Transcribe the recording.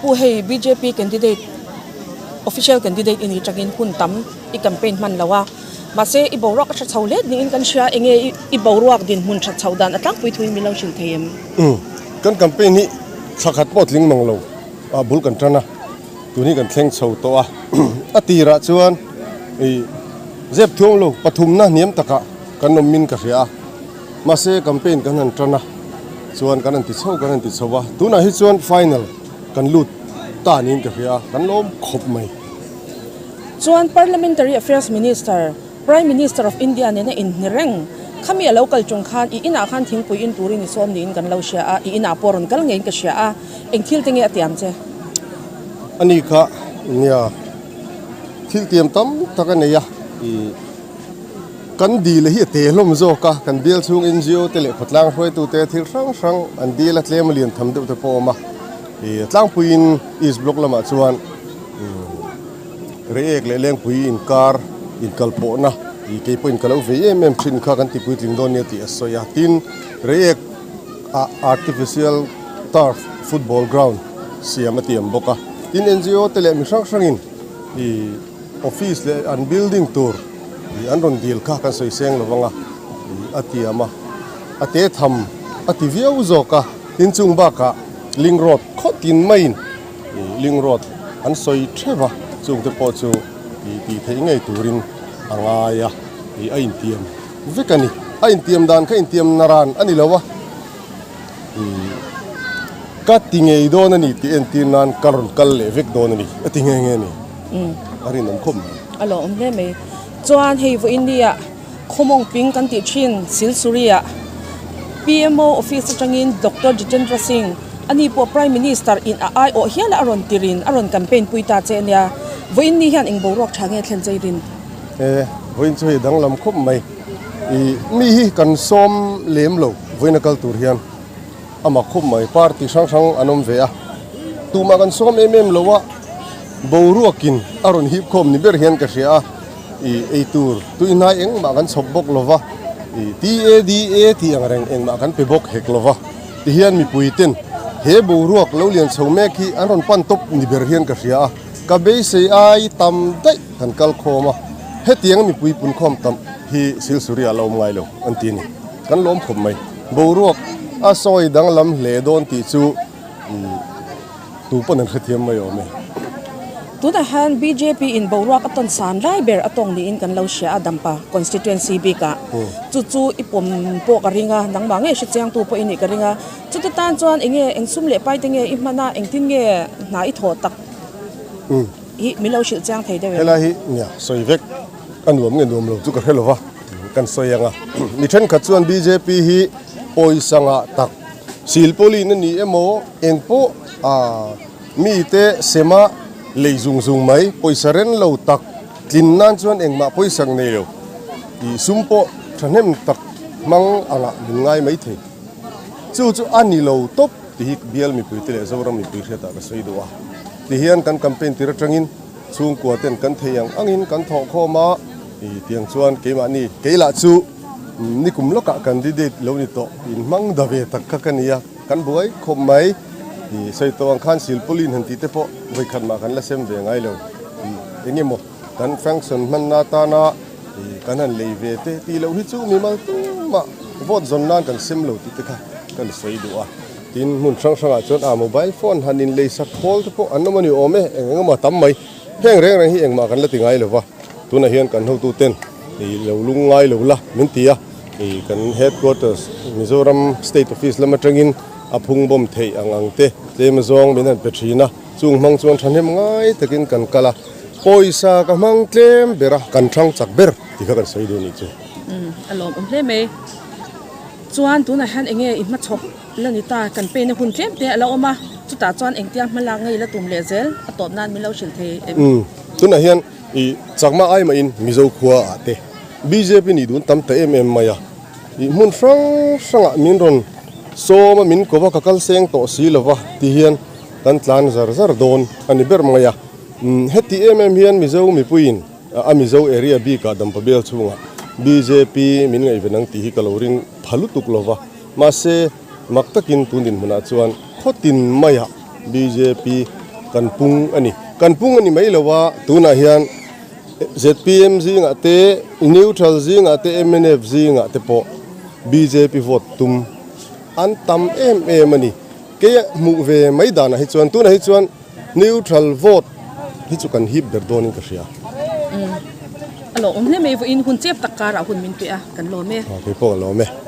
Pu hei bjp candidate official candidate i nih tangin hun tam i campaign hman lo a, mahse i boruak a tha chho let niin kan hria, enge i boruak dinhmun that chhoh dan a tlangpui thuin min lo hrilh thei em? Umm, kan campaign hi thla khat pawh tling mang lo a bul kan tan a, tun hi kan thleng chho tawh a, a tirah chuan i zep thuam lo pathumna hniam takah kan awm min ka hria a, mahse campaign kan han tan a chuan kan han ti chho kan han ti chho a, tunah hi chuan final kan lut ta niin ka hria a, kan lawm khawp mai. Chuan Parliamentary Affairs Minister, Prime Minister of India nena inhni reng, khami a lo kal chung khan i inah khan thingpui in turin i sawm niin kan lo hria a, i inah pawh rawn kal ngeiin ka hria a, eng thil te nge a tiam che? Ani kha nia thil tiam tam tak a nei a, i kan dil hi a te hlawm zawk a, kan bial chhung NGO te leh khawtlang hruaitute thil hrang hrang an dil a tlem a lian tham deuh te pawh a awm a, i tlangpuiin East Block lamah chuan Reiek leh Lengpui inkar inkalpawhna ih kei pawhin ka lo vei em em thin kha kan tipuitling dawn nia tih a sawi a, tin Reiek ah artificial turf football ground siam a tiam bawk a, tin NGO te leh mi hrang hrangin ih office leh an building tur ih an rawn dil kha kan sawi seng lo vang a ih a tiam a, a te tham a ti viau zawk a, tin chung bakah link road khawtin maiin. Ling road an sawi theuh a, chungte pawh chu tih theih ngei turin a ngai a, a intiam vek a ni. A intiam dan kha intiam naran a ni lo a, ka ti ngei dawn a ni tih entir nan ka rawn kal leh vek dawn a ni, a ti nghe nghe a ni. A rinawm khawp mai. A lawmawm hle mai. Chuan hei vawiin nia Khawmawng ping kan tih thin Silsuri-ah PMO office atangin Doctor Jitendra Singh, ani pawh Prime Minister in a aiawh hial a rawn tirin a rawn campaign pui ta che ania. Vawiin ni hian eng boruak tha nge thlen chei rin? E, vawiin chu hei danglam khawp mai. I mi hi kan sawm lem lo vawiin a kal tur hian a mak khawp mai. Party hrang hrang an awm ve a, tumah kan sawm em em lo a, boruakin a rawn hip khawm ni ber hian ka hria a. I ei tur tui hnai engmah kan chhawp bawk lo va, i TADA tih ang reng engmah kan pe bawk hek lo va. Tihian mipui ten he boruak lo lian chho mek hi an rawn pan tawp ni ber hian ka hria a, ka beisei ai tam daih kan kal khawm a, hetiang mipui pun khawm tam hi Silsuri ah la awm ngai lo an ti a ni. Kan lawm khawp mai. Boruak a sawi danglam hle dawn tih chu i. Tu pawn an hrethiam mai awm e. Tunah hian bjp in boruak a tawn san lai ber a tawng niin kan lo hria a Dampa constituency bikah. Chu chu i pawm pawh ka ring a, nangmah ngei hrechiangtu pawh i nih ka ring a. Chuti tan chuan enge eng sum leh pai te nge i hman a, engtin nge hna i thawh tak hi min lo hrilh chiang thei deuh em? Helai hi nia sawi vek a nuam nge nuam lo chu ka hre lo va, kan sawi ang a. Mi thenkhat chuan bjp hi pawisa ngah tak Silpauline a ni emaw eng pawh ah mite sema lei zung zung mai pawisa ren lo tak tlin nan chuan engmah pawisak nei lo tih sum pawh thahnem tak hmang angah min ngai mai thei. Chu chu a ni lo tawp ti hi bial mipuite leh Zoram mipui hriatah ka sawi duh a. Tihian kan campaign tir atangin chhungkua ten kan thei ang angin kan thawhkhawm a, tiang chuan keimahni keilah chu. Nikum lawkah candidate lo ni tawh in hmang da ve tak kha ka ni a, kan buai khawp mai. I sawi tawh ang khan silpauline han tih te pawh vawikhat mah kan la sem ve ngai lo. I eng emaw kan function hmanna atana i kan han lei ve te tih loh hi chu mimal tumah vote zawn nan kan sem lo tih te kha kan sawi duh a. Tin hmun hrang hrangah chuan a mobile phone han in lei sak khawl te pawh an awm a ni awm e, eng eng emaw a tam mai. Heng reng reng hi engmah kan la ti ngai lo va. Tunah hian kan hotuten ih lo lung ngai lo la min ti a, ih kan headquarters Mizoram State Office lam atangin a phung bawm theih ang ang te tlem azawng min han pe thin a, chung hmang chuan thahnem ngai takin kan kal a, pawisa ka hmang tlem ber a, kan thang chak ber tih kha kan sawi duh nih chu. Umm a lawmawm hle mai. Chuan tunah hian enge i hmachhawp la ni ta, campaign a hun tlem te a la awm a, chutah chuan engtia hmalak ngei la tum leh zel a tawp nan min lo hrilh thei em? Umm tunah hian I Chakma ai mahin Mizo khua ah te bjp nih dun tam ta em em mai a, i hmun hrang hrangah min rawn sawm a, min ko va ka kal seng tawh si lo va ti hian kan tlan zar zar dawn a ni ber mai a. Heti em em hian Mizo mipuiin a Mizo area bikah Dampa Bel chhungah bjp min ngaihven ang tih hi ka lo ring pha lutuk lo va, mahse mak takin tun dinhmunah chuan khawtin maiah bjp. kan pung a ni. Kan pung a ni mai lo a, tunah hian zpm zingah te, neutral zingah te, mnf zingah te pawh bjp vote tum an tam em em a ni. Kei hmuh ve mai danah hi chuan tunah hi chuan neutral vote hi chu kan hip ber dawnin ka hria. A lawmawm hle mai vawiin hun chep tak karah hun min pe a, kan lawm e. Kei pawh ka lawm e.